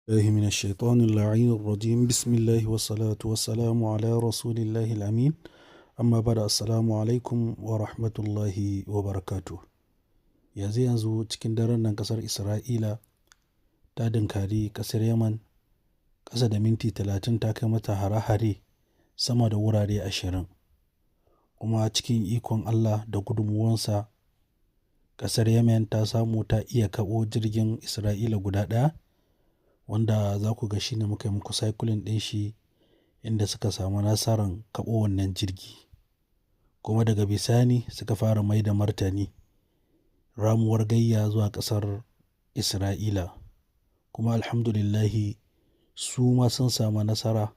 الله من الشيطان اللعين الرجيم. بسم الله والصلاة والسلام على رسول الله الأمين. Amma bada, assalamu alaikum wa rahmatullahi wa barakatuh. Yanzu yanzu cikin daren nan kasar Isra'ila ta dinkari kasar Yaman, ƙasa da minti 30 ta kai mata hare-hare sama da wurare 20. Kuma cikin ikon Allah da gudunmuwansa, kasar Yemen ta samu ta iya kaɓo jirgin Isra'ila guda ɗaya, wanda za ku ga shi ne muka yi muku cycling ɗin shi, inda suka samu nasarar kaɓo wannan jirgi. Kuma daga bisani suka fara mai da martani ramuwar gayya zuwa ƙasar Isra'ila. Kuma alhamdulillahi, su ma sun samu nasara,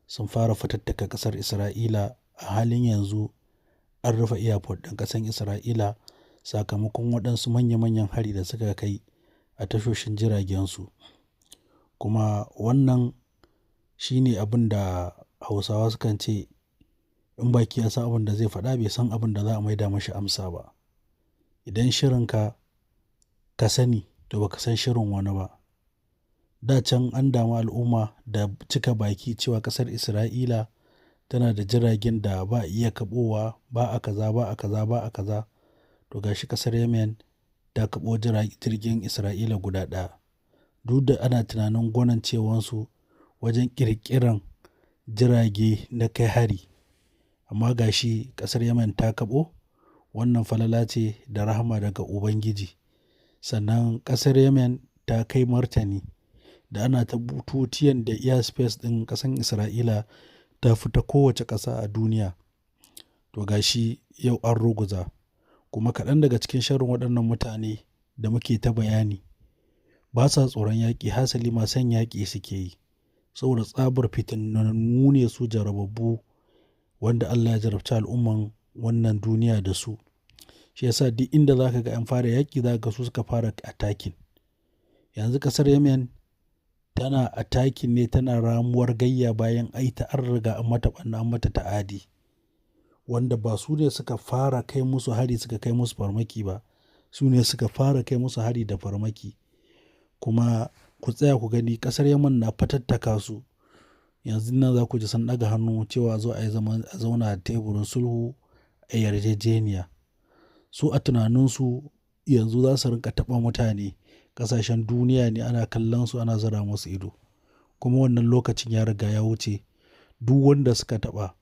sun fara fatattaka ƙasar Isra'ila. A halin yanzu an rufe airport ɗin ƙasar Isra'ila sakamakon waɗansu manya-manyan hari da suka kai a tashoshin jiragensu. Kuma wannan shi ne abin da Hausawa sukan ce, in baki ya san abin da zai faɗa, bai san abin da za a maida mashi amsa ba. Idan shirinka ka sani, to ba ka san shirin wani ba. Da can an damu al'umma da cika baki cewa ƙasar Isra'ila tana da jiragen da ba a iya kaɓowa, ba a kaza, ba a kaza, ba a kaza. To ga shi ƙasar Yemen ta kaɓo jirgin Isra'ila guda ɗaya. Duk da ana tunanin gwanancewansu wajen ƙirƙiran jirage na kai hari. Amma ga shi ƙasar Yemen ta kaɓo, wannan falala ce da rahama daga Ubangiji. Sannan ƙasar Yemen ta kai martani da ana ta tutiyan da airspace ɗin ƙasar Isra'ila ta fi ta kowace ƙasa a duniya. To ga shi yau an ruguza. Kuma kaɗan daga cikin sharrin waɗannan mutane da muke ta bayani, ba sa tsoron yaƙi, hasali ma son yaƙi suke yi. Saboda tsabar fitinannu ne su, jarababbu wanda Allah ya jarabci al'umman wannan duniya da su. Shi ya sa duk inda za ka ga an fara yaƙi, za ka ga su suka fara attacking. Yanzu ƙasar Yemen tana attacking ne, tana ramuwar gayya bayan ai ta an riga an mata ɓarna, an mata ta'adi. Wanda ba su ne suka fara kai musu hari, suka kai musu farmaki ba. Su ne suka fara kai musu hari da farmaki. Kuma ku tsaya ku gani, ƙasar Yemen na fatattaka su. Yanzu nan za ku ji sun ɗaga hannu cewa zo a yi zaman a zauna a teburin sulhu a yarjejeniya. Su a tunaninsu yanzu za su rinƙa taɓa mutane. Ƙasashen duniya ne ana kallon su, ana zura musu ido. Kuma wannan lokacin ya riga ya wuce. Duk wanda suka taɓa,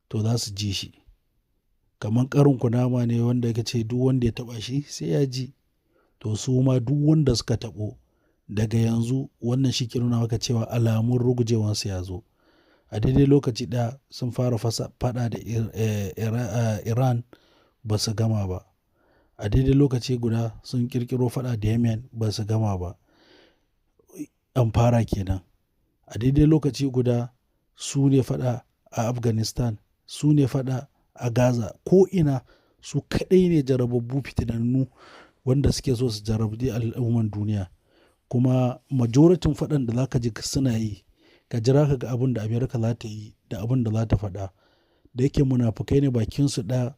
to za su ji shi. Kaman ƙarin kunama ne wanda aka ce duk wanda ya taɓa shi sai ya ji. To su ma duk wanda suka taɓo daga yanzu, wannan shi ke nuna maka cewa alamun rugujewansu ya zo. A daidai lokaci ɗaya sun fara fasa faɗa da Iran, ba su gama ba. A daidai lokaci guda sun ƙirƙiro faɗa da Yemen, ba su gama ba. An fara kenan. A daidai lokaci guda su ne faɗa a Afghanistan, su ne faɗa a Gaza. Ko ina su kaɗai ne jarababbu fitinannu wanda suke so su jarabci al'umman duniya. Kuma majorityn faɗan da za ka ji suna yi, ka jira ka ga abin da America za ta yi da abin da za ta faɗa. Da yake munafukai ne, bakinsu ɗaya,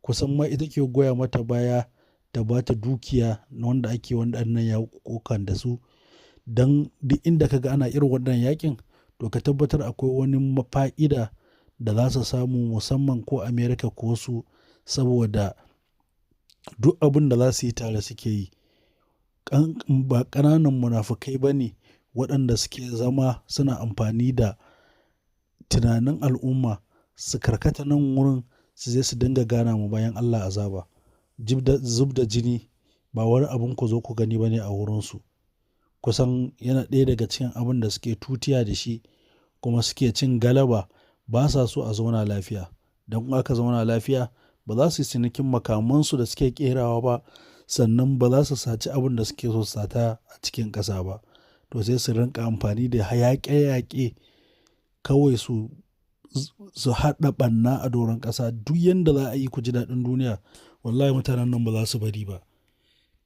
kusan ma ita ke goya mata baya ta ba ta dukiya na wanda ake waɗannan yaƙuƙukan da su. Don duk inda ka ga ana irin wannan yaƙin, to ka tabbatar akwai wani fa'ida da za su samu, musamman ko America ko su, saboda duk abin da za su yi tare suke yi. Ba ƙananan munafukai ba ne waɗanda suke zama suna amfani da tunanin al'umma su karkata nan wurin, su je su dinga gana ma bayin Allah azaba. Zub da jini ba wani abin ku zo ku gani ba ne a wurinsu. Kusan yana ɗaya daga cikin abin da suke tutiya da shi kuma suke cin galaba. Ba sa so a zauna lafiya. Don in aka zauna lafiya, ba za su yi cinikin makamansu da suke ƙerawa ba, sannan ba za su saci abin da suke so su sata a cikin ƙasa ba. To sai su rinƙa amfani da yaƙe-yaƙe kawai su haɗa ɓarna a doron ƙasa. Duk yanda za a yi ku ji daɗin duniya, wallahi mutanen nan ba za su bari ba.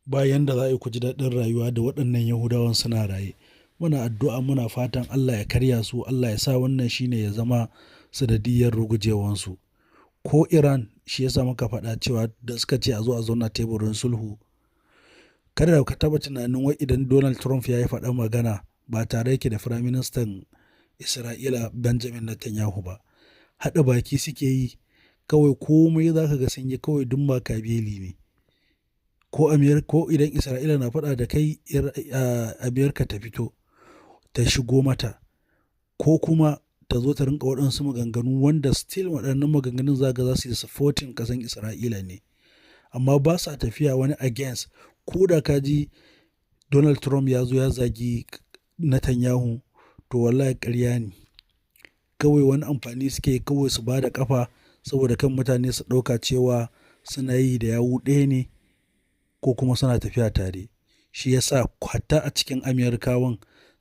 Ba yanda za a yi ku ji daɗin rayuwa da waɗannan Yahudawan suna raye. Muna addu'a, muna fatan Allah ya karya su, Allah ya sa wannan shine ya zama sanadiyyar rugujewansu. Ko Iran, shi ya sa muka faɗa cewa da suka ce a zo a zauna teburin sulhu. Kada ka taɓa tunanin wai idan Donald Trump ya yi faɗan magana ba tare yake da Firaministan Isra'ila Benjamin Netanyahu ba. Haɗa baki suke yi kawai, komai za ka ga sun yi kawai duk Machiavelli ne. Ko ko idan Isra'ila na faɗa da kai, Amerika ta fito ta shigo mata, ko kuma ta zo ta rinƙa waɗansu maganganu wanda still waɗannan maganganun za ka ga za su yi supporting ƙasan Isra'ila ne. Amma ba sa tafiya wani against. Ko da ka ji Donald Trump ya zo ya zagi Netanyahu, to wallahi ƙarya ne. Kawai wani amfani suke kawai su ba da ƙafa saboda kan mutane su ɗauka cewa suna yi da yawu ɗaya ne ko kuma suna tafiya tare. Shi ya sa hatta a cikin Amerikawan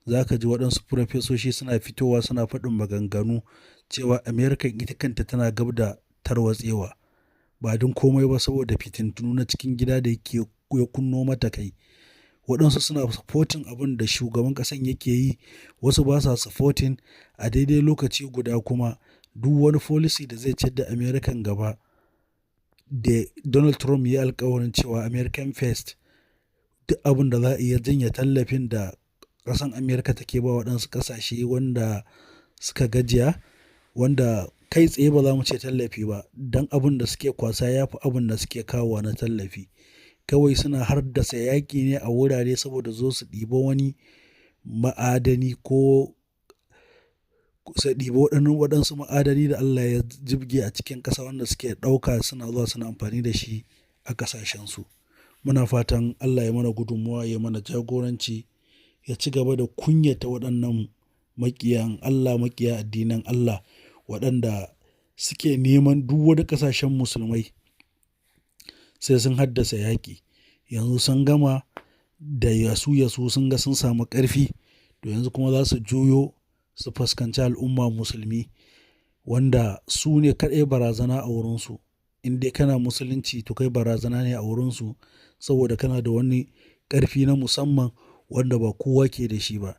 za ka ji waɗansu farfesoshi suna fitowa suna faɗin maganganu cewa Amerikan ita kanta tana gab da tarwatsewa. Ba don komai ba saboda fitintunu na cikin gida da yake ya kunno mata kai. Waɗansu suna supporting abin da shugaban ƙasan yake yi, wasu ba sa supporting. A daidai lokaci guda kuma duk wani policy da zai ciyar da Amerikan gaba da Donald Trump ya yi alkawarin cewa American First, duk abin da za a iya janye tallafin da ƙasan Amerika take ba waɗansu ƙasashe wanda suka gajiya, wanda kai tsaye ba za mu ce tallafi ba, don abin da suke kwasa ya fi abin da suke kawowa na tallafi. Kawai suna haddasa yaƙi ne a wurare saboda zo su ɗiba wani ma'adani ko su ɗiba waɗansu ma'adani da Allah ya jibge a cikin ƙasa wanda suke ɗauka suna zuwa suna amfani da shi a ƙasashensu. Muna fatan Allah ya mana gudummawa, ya mana jagoranci, ya ci gaba da kunyata waɗannan maƙiyan Allah, maƙiya addinin Allah, waɗanda suke neman duk wani ƙasashen musulmai sai sun haddasa yaƙi. Yanzu sun gama da yasu yasu, sun ga sun samu ƙarfi, to yanzu kuma za su juyo su fuskanci al'umma musulmi wanda su ne kaɗai barazana a wurinsu. In dai kana musulunci, to kai barazana ne a wurinsu saboda kana da wani ƙarfi na musamman wanda ba kowa ke da shi ba.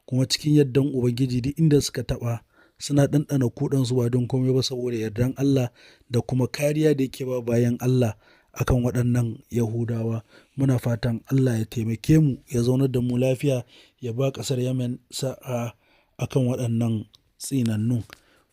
Kuma cikin yardan Ubangiji, duk inda suka taɓa suna ɗanɗana kuɗansu, ba don komai ba saboda yardan Allah da kuma kariya da yake ba bayin Allah akan waɗannan Yahudawa. Muna fatan Allah ya taimake mu, ya zaunar da mu lafiya, ya ba ƙasar Yemen sa'a akan waɗannan tsinannun.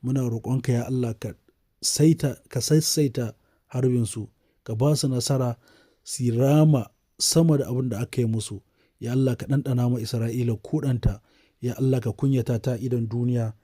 Muna roƙonka, ya Allah, ka saita, ka sassaita harbinsu, ka ba su nasara su rama sama da abin da aka yi musu. Ya Allah, ka ɗanɗana ma Isra'ila kuɗanta. Ya Allah, ka kunyata ta idon duniya.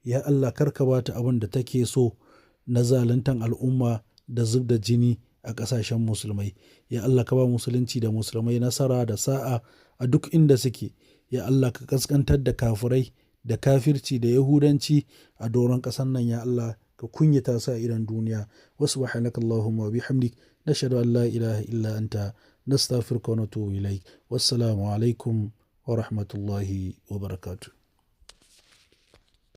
Ya Allah, kar ka ba ta abin da take so na zaluntan al'umma da zub da jini a ƙasashen musulmai. Ya Allah, ka ba musulunci da musulmai nasara da sa'a a duk inda suke. Ya Allah, ka ƙasƙantar da kafirai da kafirci da Yahudanci a doron ƙasar nan. Ya Allah, ka kunyata su a idon duniya. Wa subhanaka Allahumma wa bihamdik, nashhadu an la ilaha illa anta, nastaghfiruka wa natubu ilaik. Wassalamu alaikum wa rahmatullahi wa barakatuh.